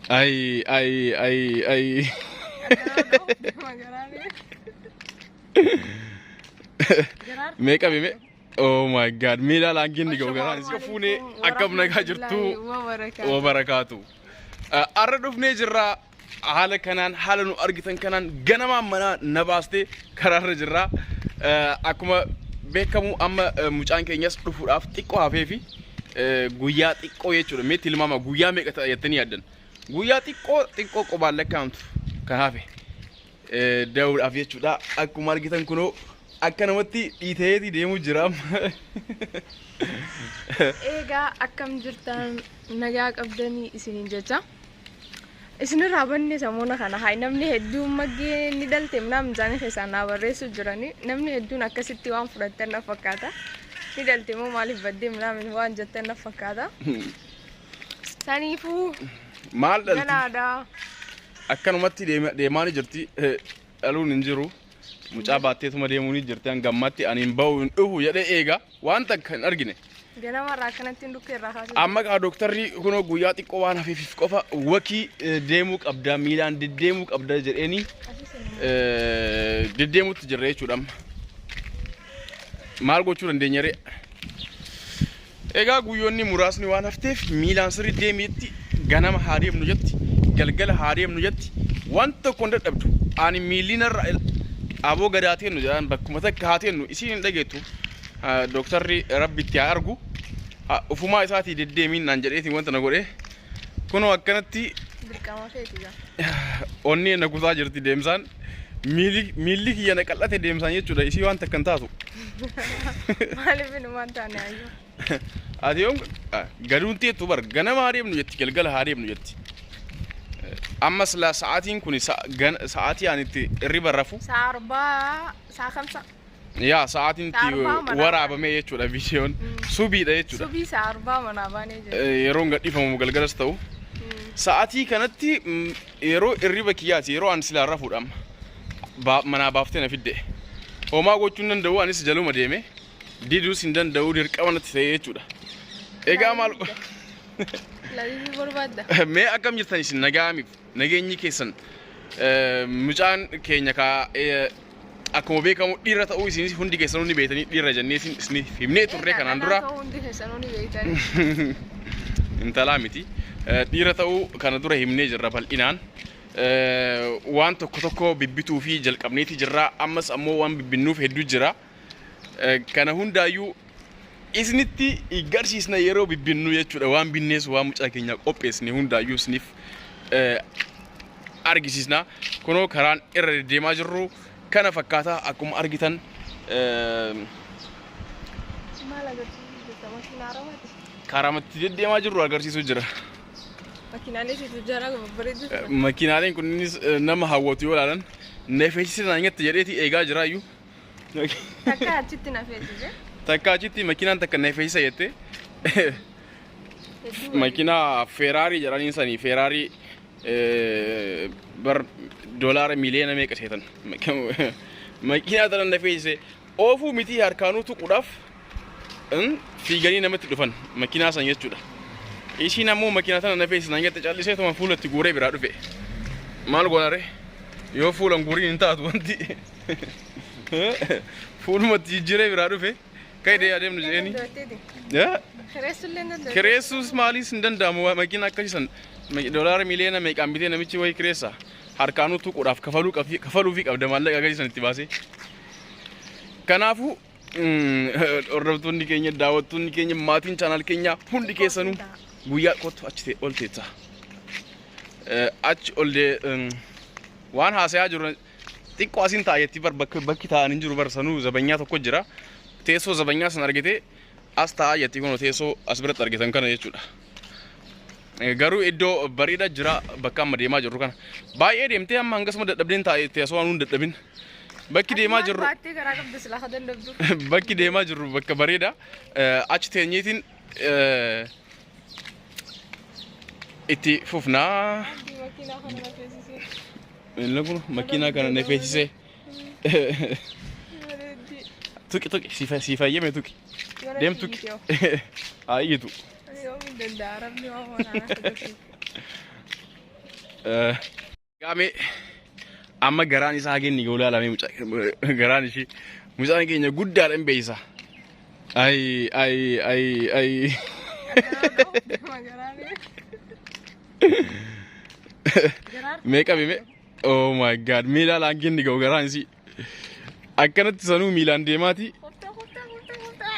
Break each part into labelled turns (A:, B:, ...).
A: Ay ay ay ay. Mee qabi mee. Oh my God, miila laangiin ni ga'u garaan isin fuunee akkam nagaa jirtu wa barakaatu. Arra dhufnee jirra haala kanaan haala nu argitan kanaan ganamaan manaa na baastee karaarra jirra. Akkuma beekamu amma mucaan keenyas dhufuudhaaf xiqqoo hafee fi guyyaa xiqqoo jechuudha. Mee tilmaama guyyaa meeqa ta'a jettanii yaaddan? Guyyaa xiqqoo xiqqoo qobaan lakkaa'amtu kan hafe da'uudhaaf jechuudha. Akkuma argitan kunoo akka namatti dhiiteetii deemuu jira amma.
B: Eegaa akkam jirtan nagaa qabdanii isiniin jecha. Isinirraa banne samoona kana haa namni hedduun maggee ni dhalte minaa isaanii keessaa naa barreessu jiranii namni hedduun akkasitti waan fudhattan na fakkaata. Ni dhalte moo maaliif baddee minaa waan jettan na fakkaata. Saniifuu
A: Maal dhalti?
B: ganaadha.
A: Akkanumatti deemaa ni jirti. Dhaluun hin jiru. Mucaa baatteetuma deemuu ni jirti. Hanga ammaatti ani hin bahu hin dhufu jedhee eega. Waan takka hin argine.
B: Ganamarraa akkanatti hin dhukkee irraa kaasuu.
A: Amma kaa dooktarri kunoo guyyaa xiqqoo waan hafeef qofa wakii deemuu qabda miilaan deddeemuu qabda jedheeni deddeemutti jirra jechuudha amma. Maal gochuu dandeenya ree? Egaa guyyoonni muraasni waan hafteef miilaan sirrii deemiitti ganama haa deemnu jetti galgala haa deemnu jetti waan tokko hin dadhabdu. Ani miilli narra aboo gadaa teennu jedhaan bakkuma takka haa teennu isiin hin dhageettu. Dooktarri rabbi itti haa argu. Ufumaa isaatii deddeemiin naan jedheetiin wanta na godhe. Kunoo akkanatti
B: Dirqama keeti gaa.
A: onnee na kutaa jirti deemsaan. Miilli kiyya na qal'ate deemsaan jechuudha. Isii waan takka hin taatu.
B: Maaliif inumaan taane ayyuu?
A: Ati yoom gaduun teettu bar ganama haa deemnu jetti galgala haa deemnu jetti. Ammas laa sa'aatiin kun sa'aatii ani itti hirriba rafu
B: Sa'a arbaa sa'a kamsa?
A: Yaa sa'aatiin itti
B: Sa'a arbaa manaa
A: waraabame jechuudha viidiyoon subiidha jechuudha.
B: Subii sa'a arbaa manaa baanee jira.
A: Yeroon gadhiifamu galgalas ta'u. Sa'aatii kanatti yeroo hirriba kiyyaati yeroo ani silaa rafuudha amma. Manaa baaftee na fidde. Homaa gochuu hin danda'u anis jaluma deeme. Diduus hin danda'u dirqama natti ta'e jechuudha. Egaa maal
B: Labii barbaadda.
A: Mee akkam jirtan isin nagaamiif nageenyi keessan mucaan keenya kaa akkuma beekamu dhiira ta'uu isinis hundi keessanuu ni beektanii dhiira jennee isin isiniif himnee turre kanaan dura.
B: Ta'uu hundi keessanuu ni beektanii.
A: Intalaa miti. Dhiira ta'uu kana dura himnee jirra bal'inaan. Waan tokko tokko bibbituu fi jalqabneeti jirra. Ammas ammoo waan bibbinnuuf hedduu jira. Kana hundaayyuu isinitti garsiisna yeroo bibbinnu jechuudha. Waan binnees waan mucaa keenya qopheessine hundaayyuu isiniif argisiisna. Kunoo karaan irra deddeemaa jirru kana fakkaata akkuma argitan.
B: Maal agarsiisuu jirta? Makiinaa Arabaati.
A: Karaamatti deddeemaa jirru agarsiisuu jira.
B: Makiinaalee situ jara babbareedu jira.
A: Makiinaaleen kunniinis nama hawwatu yoo ilaalan na feesise naan jette jedheeti eegaa jiraayyuu.
B: Takka achitti na feesise.
A: Takka achitti makiinaan takka na feesisa jette.
B: Hedduu bareeda.
A: Makiinaa Feeraarii jedhaniin sanii Feeraarii bar doolaara miliyoona meeqa seetan. Makiinaa tana na feesise oofuu miti harkaanuu tuquudhaaf fiiganii namatti dhufan makiinaa san jechuudha. Isiin ammoo makiinaa tana na feesise naan jette calliseetuma fuula itti guuree biraa dhufe. Maal goona ree? Yoo fuula hin guuriin hin taatu wanti. Fuulumatti jijjiiree biraa dhufe. Ka'ee adeemnu jedheeni.
B: Kireessullee hin danda'u.
A: Kireessuus maaliis hin danda'amu makiina akkasii san doolaara miliyoona meeqaan bitee namichi wayii kireessa. Harkaanuu tuquudhaaf kafaluufii qabda maallaqa akkasii san itti baasee. Kanaafuu hordoftoonni keenya daawwattoonni keenya maatiin chaanaal keenyaa hundi keessanuu guyyaa kottu achi ol teessa. Achi ol waan haasayaa jiru xiqqoo asiin taa'a jetti bar bakki taa'an hin jiru bar sanuu zabanyaa tokko jira. Teessoo zabanyaa san argite as taa'a jetti kun teessoo as biratti argitan kana jechuudha. Garuu iddoo bareedaa jira bakka amma deemaa jirru kana. Baay'ee deemtee amma hangasuma dadhabdeen taa'e teessoo waan hin dadhabin. Bakki deemaa jirru
B: Baattee garaa qabda silaa ka dandabdu.
A: Bakki deemaa jirru bakka bareedaa. Achi teenyeetiin itti fufnaa.
B: Makiinaa kana na feesisee.
A: Inni kun makiinaa kana na feesisee.
B: Bareeddi.
A: Tuqi tuqi si fayyame tuqi.
B: Yoona
A: Deem tuqi.
B: fiigite
A: Haa iyyitu.
B: Yoom hin danda'a arabni waan waan akka gochuuf.
A: Gaamee amma garaan isaa hagenni ga'u ilaalamee mucaa garaan ishee mucaan keenya guddaadha hin beeysa. Ay ay ay ay. Mee qabi mee. Oh my God, mee ilaala hangi ga'u garaan isii. Akkanatti sanuu miilaan deemaati.
B: Kofta kofta kofta kofta.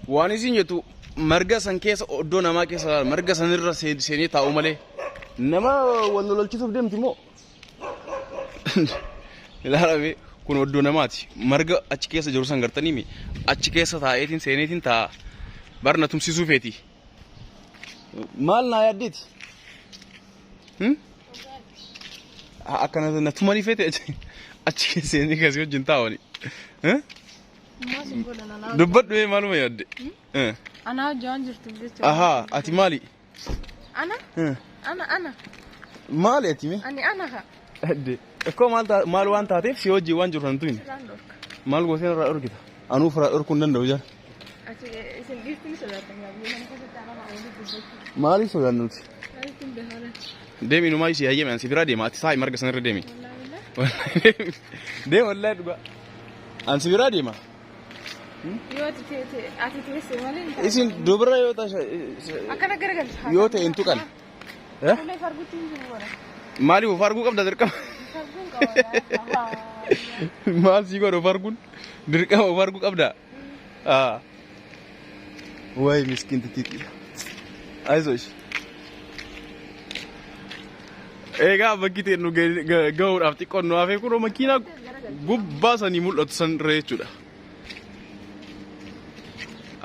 A: Waan isin jettu marga san keessa oddoo namaa keessa laala marga sanirra seenee taa'u malee nama wal lolchisuuf deemti moo? Ilaalame kun oddoo namaati. Marga achi keessa jiru san gartanii mi achi keessa taa'eetiin seeneetiin taa'a. Barna tumsisuu feeti. Maal naa yaaddeeti? Akkana na tumanii feete achi keessa seenee kasii wajjin taa'anii. Dubbadhu mee maaluma yaadde?
B: Anaa hojii waan jirtuuf jecha.
A: Ahaa, ati maali?
B: Ana? Ana ana.
A: Maali ati mee?
B: Ani ana haa.
A: Adde. Ekkoo maal maal waan taateef si wajjin waan jiru kan tuyin.
B: Sirraan dhorka.
A: Maal gootee irraa dhorkita? Anuu ofirraa dhorkuu hin danda'u jala.
B: Ati isin dhiirti ni sodaatan yaa biyya mana keessatti anama walitti dubbachuu.
A: Maaliif sodaannu nuti?
B: Maaliif hin beekne?
A: Deemi numaa ishee hayyame ani si biraa deema ati saa'i marga sanarra deemi.
B: Wallaahi wallaahi.
A: Deemi wallaahi dhugaa. Ani si biraa deema.
B: Yoo ati teete ati teesse malee hin taatu.
A: Isin dubara yoo taasha
B: Akkana garagalcha.
A: yoo ta'e hin tuqan. Eh?
B: Malee farguutti hin jiru bara.
A: Maaliif of arguu qabda dirqama?
B: Farguun qaba.
A: Maal sii godhu of arguun? Dirqama of arguu qabda. Ah. Wayi miskiin titiiti. Ayizosh. Egaa bakki ta'e nu gahuudhaaf xiqqoon nu hafee kunoo makiinaa gubbaa sanii mul'atu san irra jechuudha.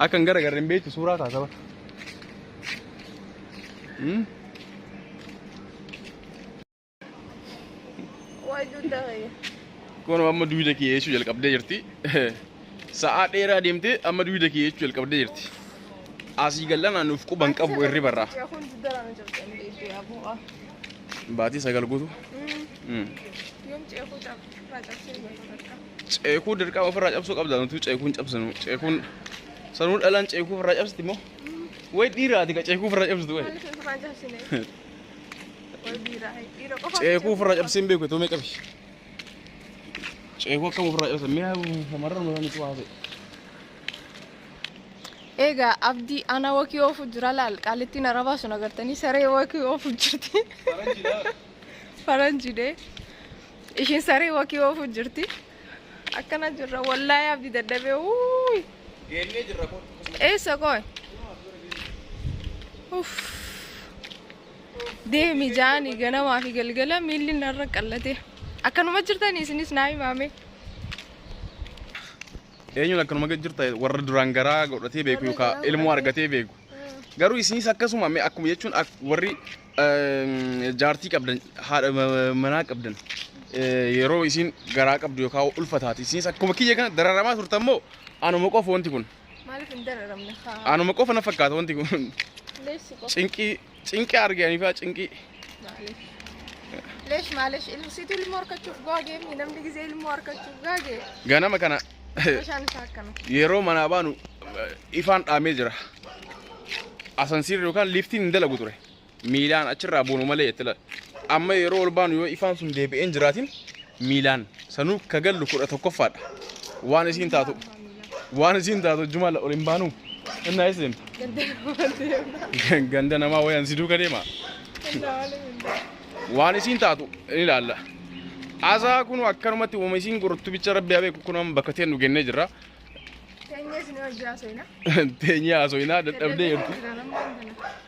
A: Akka hin garagarre hin beektu suuraa kaasa bara.
B: Wayi dugda kiyya.
A: Kun amma dugda kiyya jechuu jalqabdee jirti. Sa'aa dheeraa deemtee amma dugda kiyya jechuu jalqabdee jirti. Asii gallanaan nuuf quban qabu hirribarraa.
B: Kun dugda na cabsanii iddoo yaaboo.
A: Baatii 9 guutuu.
B: Yoom ceekuu cabsee cabsee bakka.
A: Ceekuu dirqama ofirraa cabsuu qabda nuti ceekuu hin cabsinu. Ceekuun sanuu dhalaan ceekuu ofirraa cabsiti moo? Way dhiiraati ka ceekuu ofirraa cabsitu way.
B: Maaliif ofirraa cabsine? Way dhiiraa dhiira qofa.
A: Ceekuu ofirraa cabsee hin beeku itoo mee qabi. Ceekuu akkam ofirraa cabsan mee shamarran mataa nuti haasa'e.
B: Egaa Abdii ana wakii oofu jira laal qaalittiin arabaa sun agartanii saree wakii oofu jirti. Faranjidee. Ishiin saree wakii oofu jirti. Akkana jirra wallaahi Abdii dadhabee wuuy.
A: Geennee jirra kun.
B: Eessa qoy? Uff. Deemi jaani ganamaa fi galgala miilli narra qallate. Akkanuma jirtanii isinis naa himaame.
A: Eenyuun akkanuma gad jirta warra duraan garaa godhatee beeku yookaan ilmoo argatee beeku. Garuu isinis akkasuma mee akkuma jechuun warri jaartii qabdan haadha manaa qabdan yeroo isin garaa qabdu yookaan ulfa taate isinis akkuma kiyya kana dararamaa turtan moo anuma qofa wanti kun?
B: Maaliif hin dararamne haa?
A: Anuma qofa na fakkaata wanti kun.
B: Leessi qofa.
A: Cinqii cinqii arganii fa'aa cinqii.
B: Maaliif? Leesh maalish ilmsiitu ilmoo harkachuuf gaagee namni gisee ilmoo harkachuuf gaagee
A: Ganama kana
B: bishaan isaa akkana.
A: yeroo manaa baanu ifaan dhaamee jira. Asansiirri yookaan liiftiin hin dalagu ture. Miilaan achirraa buunu malee itti laala. Amma yeroo ol baanu yoo ifaan sun deebi'ee hin jiraatin miilaan sanuu ka gallu 11ffaadha. Waan isiin taatu waan isiin taatu juma ol hin baanu. Innaa eessa deemta?
B: Ganda namaa deemna.
A: Ganda namaa wayaan si duuka deema.
B: Ganda malee hin deemu.
A: Waan isiin taatu ni ilaalla. Asaa kun akkanumatti uuma isiin gortu bicha rabbi haa beeku kun amma bakka ta'e nu gennee jirra.
B: Teenyee isin hojii haasofna.
A: Teenyee haasofnaa dadhabdee jirti.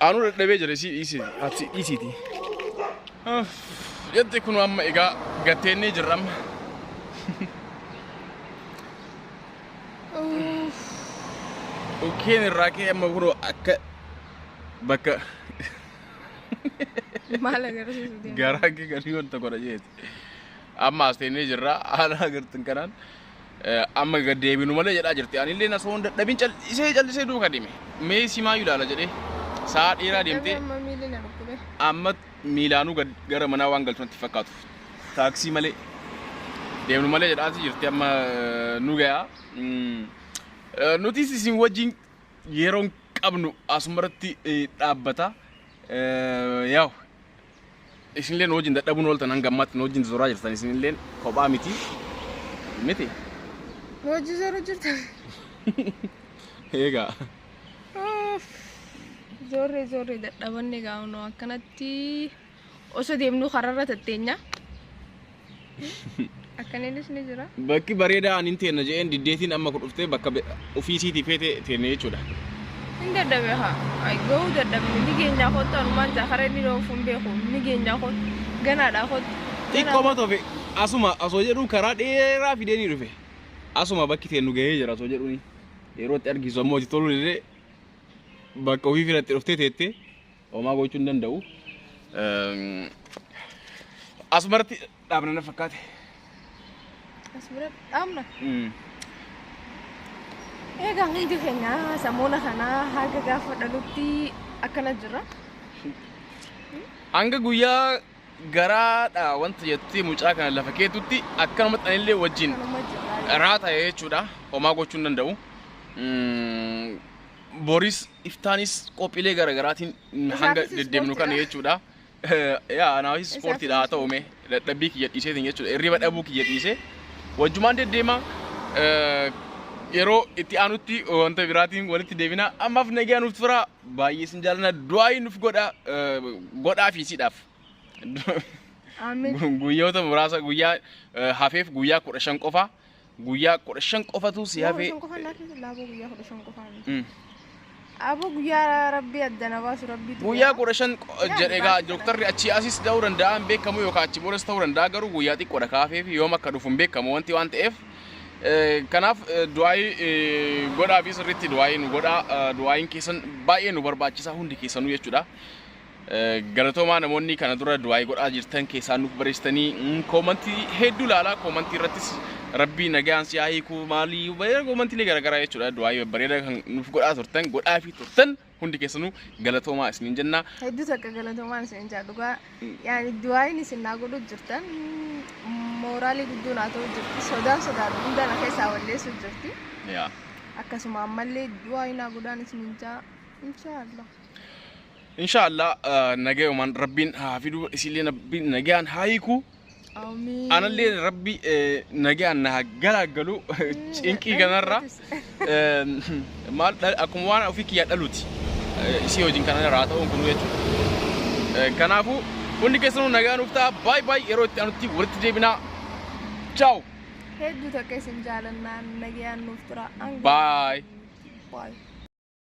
A: Anuu dadhabee jira isii dhiisi ati dhiisiiti. Jette kun amma egaa gatteennee jirra amma. Dhukkeen irraa ka'e amma kun akka bakka
B: Maal agarsiisu deema?
A: garaa kee gadi wanta godha jeeti. Amma as teennee jirra haala agartan kanaan amma gad deebinu malee jedhaa jirti. Anillee osoo hin dadhabin callisee callisee duuka deeme. Mee simaayyuu ilaala jedhee sa'a dheeraa deemtee
B: Amma miilli na dhukkube.
A: amma miilaanuu gara manaa waan galtu natti fakkaatu. Taaksii malee deemnu malee jedhaati jirti amma nu gayaa. Nutis isin wajjin yeroon qabnu asumarratti dhaabbata. Yaa'u isinillee nu wajjin dadhabuun ooltan, hanga ammaatti nu wajjin zoraa jirtan, isinillee kophaa miti. Miti?
B: Nu wajjin zoruu jirtan.
A: Eegaa.
B: Uff. Zorree zorree dadhabanne gaa'unu akkanatti osoo deemnuu kararra tatteenya. Akkaniinis ni jira.
A: Bakki bareedaa ani hin teenna jedheen diddeetiin amma kun dhuftee bakka ofii isiitii feete teenne jechuudha.
B: Hin dadhabe haa. Ay, gahuu dadhabne, ni geenyaa kottu, anumaan jaa karaa inni dhoofu hin beeku, ni geenyaa kottu, ganaadhaa kottu.
A: Xiqqoo tofe asuma osoo jedhu karaa dheeraa fidee ni dhufe. Asuma bakki teennu gahee jira osoo jedhuuni. Yeroo itti argisu ammoo itti toluu didee bakka ofii filatte dhuftee teettee homaa gochuu hin danda'u. Asumarratti dhaabna na fakkaate.
B: As bira dhaabna. Egaa hundi keenya samoona kanaa haga gaafa dhalutti akkana jira.
A: Hanga guyyaa garaadha wanta jettee mucaa kana lafa keetutti akkanumatti anillee wajjin
B: Kanuma jira.
A: Raata jechuudha. Homaa gochuu hin danda'u. Boris iftaanis qophiilee garaagaraatiin hanga
B: Isaafis
A: deddeemnu kana
B: ispoortiidha.
A: jechuudha. Yaa, anaafis ispoortiidha haa ta'u mee dadhabbii kiyya dhiiseetiin jechuudha. Hirriba dhabuu kiyya dhiisee wajjumaan deddeema. Yeroo itti aanutti wanta biraatiin walitti deebina. Ammaaf nagaa nuuf tura. Baay'ee isin jaallanna. Du'aa nuuf godha. Godhaa fi siidhaaf.
B: Amiin.
A: Guyyoota muraasa guyyaa hafeef, guyyaa 15 qofa. Guyyaa 15 qofatu si hafee.
B: 15 qofaan naa keessa laaboo, guyyaa 15 qofaan miti. Aboo, guyyaa rabbii addana baasu rabbiitu
A: Guyyaa
B: beeka.
A: 15 jedhe egaa dooktarri, achii asis ta'uu danda'a hin beekamu, yookaan achi boodas ta'uu danda'a, garuu guyyaa xiqqoodha kaafee fi yoom akka dhufu hin beekamu wanti waan ta'eef. Kanaaf du'aayii godhaa fi sirriitti du'aayii nu godhaa, du'aayiin keessan baay'ee nu barbaachisaa hundi keessanuu jechuudha. Galatoomaa, namoonni kana dura du'aayii godhaa jirtan keessaan nuuf barreessitanii koomantii hedduu ilaalaa, koomantii irrattis rabbii nagaan si haa hiiku maalii koomantiilee garaagaraa jechuudha, du'aayii babbareedaa kan nuuf godhaa turtan, godhaa fi turtan hundi keessanuu galatoomaa isiniin jenna.
B: Hedduu takka galatoomaan isin jaa dhugaa. Yaani du'aayin isin naa godhu jirtan mooraalii guddoo naa ta'u jirti. Sodaan sodaadhu hunda na keessaa balleessu jirti.
A: Yaa.
B: Akkasuma ammallee du'aayin naa godhaan isin jaa. Inshaallah.
A: Inshaallah nagayumaan rabbiin haa fidu, isillee rabbiin nagayaan haa hiiku.
B: Amiin.
A: Anallee rabbi nagayaan na haa galaagalu cinqii kanarra. Maal, akkuma waan ofii kiyyaa dhaluuti. Isii wajjin kana irraa ta'uun kun jechuudha. Kanaafuu hundi keessanuu nagaa nuuf ta'a. Baay baay, yeroo itti aanutti walitti deebinaa. Ciao.
B: Hedduu takka isin jaalannaan, nagayaan nuuf tura.
A: Bye.
B: Bye.